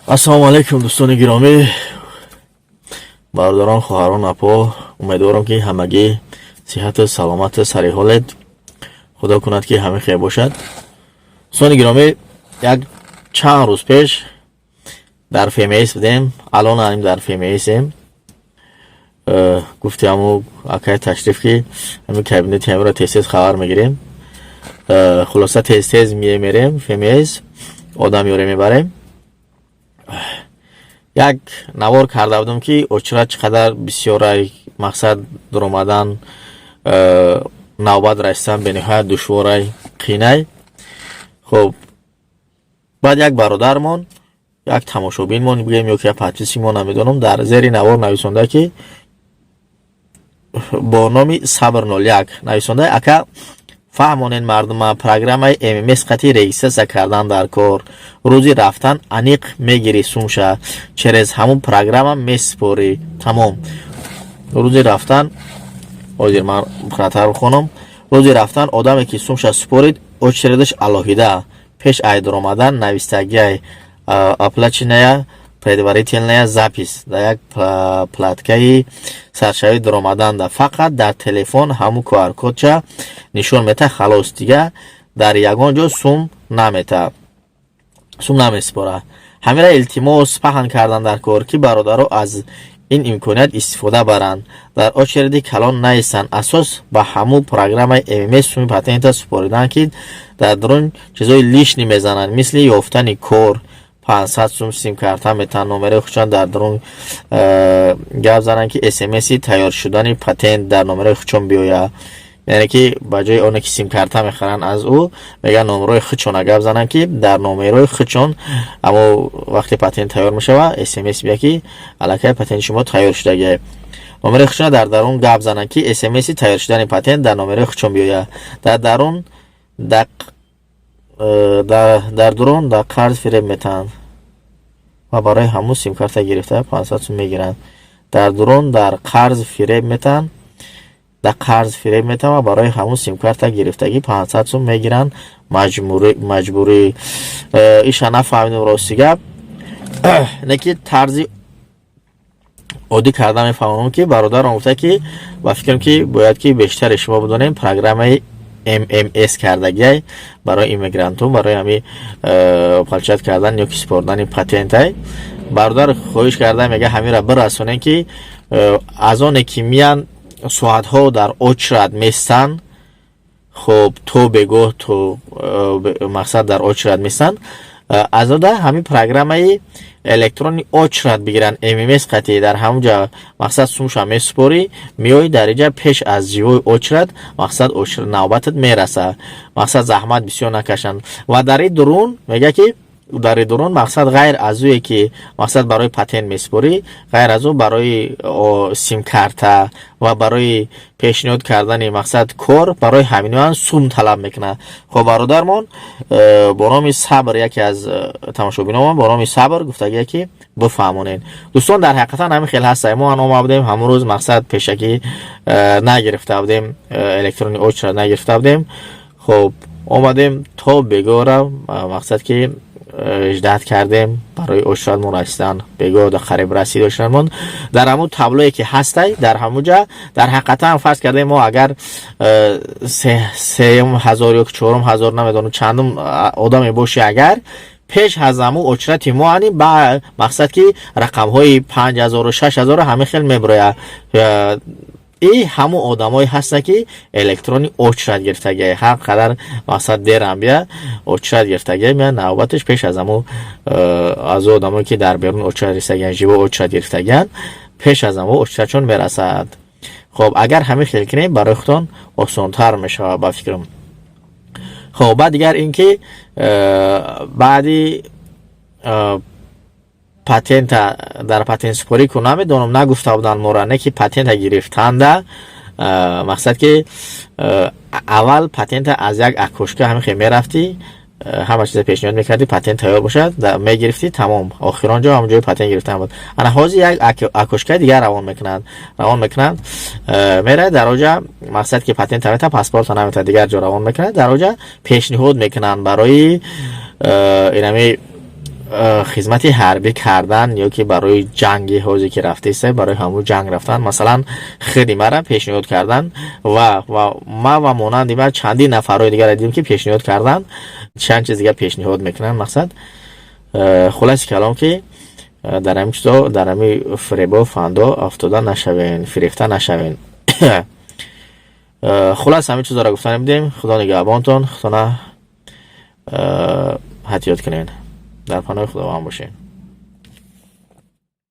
Ассалому алайкум, дӯстони гиромӣ, бародарон, хоҳарон, апо. Умедворам, ки ҳамагӣ сиҳату саломату сариҳолед. Худо кунад, ки ҳама хел бошад. Дӯстони гиромӣ, як чанд рӯз пеш дар ФМС будем, алон ҳам дар ФМСем. Гуфти ҳаму акай ташриф, ки ҳамин кабинети ҳамиро тез-тез хабар мегирем. Хулоса, тез-тез мерем ФМС, одам ёре мебарем. Як навор карда будам, ки очередь чӣ қадар бисёрай, мақсад, дуромадан, навбат расидан бениҳоят душворай, қинай. Хуб, баъд як бародармон, як тамошобинмон бигӯем ё ки як подписчик мо, намедонам, дар зери навор нависонда, ки бо номи Сабр 01 нависонда: «Ака, фаҳмонед мардума, программаи ММС қати регистрация кардан дар кор, рӯзи рафтан аниқ мегирӣ сумша, через ҳамун программа месупорӣ, тамом». Рӯзи рафтан, ҳозир ман хатар бихонам, рӯзи рафтан одаме ки сумша супорид, очередаш алоҳида, пеш ай дуромадан навистагиай «оплаченная предварительная запись» дар як платкаи саршавӣ дуромаданда. Фақат дар телефон ҳамун QR-кодча нишон мета, халос, дига дар ягон ҷо сум намета, сум намесупора. Ҳамира илтимос паҳн кардан дар кор, ки бародаро аз ин имконият истифода баранд, дар очереди калон наистанд. Асос ба ҳамун программаи ММС суми патента супоридан, ки дар дарун чизои лишний мезананд, мисли ёфтани кор, 500 сум симкарта метан, номерои худшон дар дарун гап зананд, ки смси тайёр шудани патент дар номерои худшон биёяд. Яъне ки ба ҷои оне ки симкарта мехаранд аз ӯ, мегӯянд номерои худшона гап зананд, ки дар номерои худшон амо вақте патент тайёр мешавад, смс бия, ки аллакай патенти шумо тайёр шудагиа. Номерои худшона дар дарун гап зананд, ки смси тайёр шудани патент дар номерои худшон биёяд. Дар дарун дар дурун дар қарз фиреб метаҳанд ва барои ҳамун симкарта гирифта 500 сум мегиранд. Дар дурун дар қарз фиреб метаҳанд, дар қарз фиреб метаҳанд ва барои ҳамун симкарта гирифтагӣ 500 сум мегиранд маҷбурӣ. Иша нафаҳмидем, рости гап, не ки тарзи оддӣ карда мефаҳмонам, ки бародарам гуфта, ки ба фикрам, ки бояд ки бештари шумо бидонем, программаи ММС кардагиай барои иммигрантон, барои ҳами получать кардан ё ки супордани патентай. Бародар хоҳиш карда, мега, ҳамира бирасонем, ки аз оне ки миян, соатҳо дар очередь местанд. Хуб, то бегоҳ, то мақсад, дар очередь местанд. Аз ода ҳамин программаи электронный очередь бигиранд, ММС қатӣ, дар ҳамун ҷа, мақсад, сумша месупорӣ, меоӣ дар инҷа, пеш аз живой очередь, мақсад, навбатат мераса, мақсад, заҳмат бисёр накашанд. Ва дар ин дурун мега, ки дар ин дурун, мақсад, ғайр аз ӯе ки, мақсад, барои патент месупорӣ, ғайр аз ӯ барои симкарта ва барои пешниҳод кардани, мақсад, кор, барои ҳаминоам сум талаб мекунад. Хоб, бародармон бо номи Сабр, яке аз тамошобиномон бо номи Сабр гуфтагие, ки бифаҳмонед. Дӯстон, дар ҳақиқатан ҳамин хел ҳаста. Мо ан омада будем ҳамон рӯз, мақсад, пешакӣ нагирифта будем, электронный очередь нагирифта будем. Хоб, омадем то бегоҳра, мақсад, ки ждать кардем барои очередмон расидан. Бегоҳ да қариб расид очередмон. Дар ҳамун таблое ки ҳастай, дар ҳамун ҷа, дар ҳақиқатан, фарз кардем, мо агар сеюм ҳазор ё чорум ҳазор, намедонам, чандум одаме бошӣ, агар пеш аз ҳамун очереди мо ани ба мақсад, ки рақамҳои 5000-у 6000-у ҳамин хел мебирояд, и ҳамун одамое ҳастанд, ки электронный очередь гирифтагия. Ҳар қадар, мақсад, дерам бия, очередь гирифтагия, мея навбаташ пеш аз ҳамун аз одамое ки дар берун очередь гирифтагиян, живой очередь гирифтагиян, пеш аз ҳамун очередшон мерасад. Хоб, агар ҳамин хел кунем, барои худтон осонтар мешавад, ба фикрам. Хоб, баъд дигар ин ки баъди патента дар патентсупорӣ ку, намедонам, нагуфта буданд мора, не ки патента гирифтанда, мақсад, ки аввал патента аз як окошка ҳамин хел мерафтӣ, ҳама чиза пешниҳод мекардӣ, патент тайёр бошад, мегирифтӣ, тамом, охирон ҷо ҳамон ҷои патент гирифтан буд. Ана ҳозир як окошкаи дигар равон мекунанд, меравад дар оҷа, мақсад, ки патента мета, паспорта намета, дигар ҷо равон мекунад, дар оҷа пешниҳод мекунанд барои инами. хизмати ҳарбӣ кардан ё ки барои ҷанги ҳозе ки рафтаиста, барои ҳамун ҷанг рафтан, масалан, худи мара пешниҳод кардан ва ма ва монанди ма чандин нафарҳои дигарро дидем, ки пешниҳод кардан, чанд чиз дигар пешниҳод мекунанд. Мақсад, хулоси калом, ки дар ҳамин чизо, дар ҳамин фиребо, фандо афтода нашавен, фирефта нашавен. Хулас, ҳамин чизоро гуфта будем. Худо нигаҳбонтон, худтона эҳтиёт кунед, дар паноҳи Худованд бошед.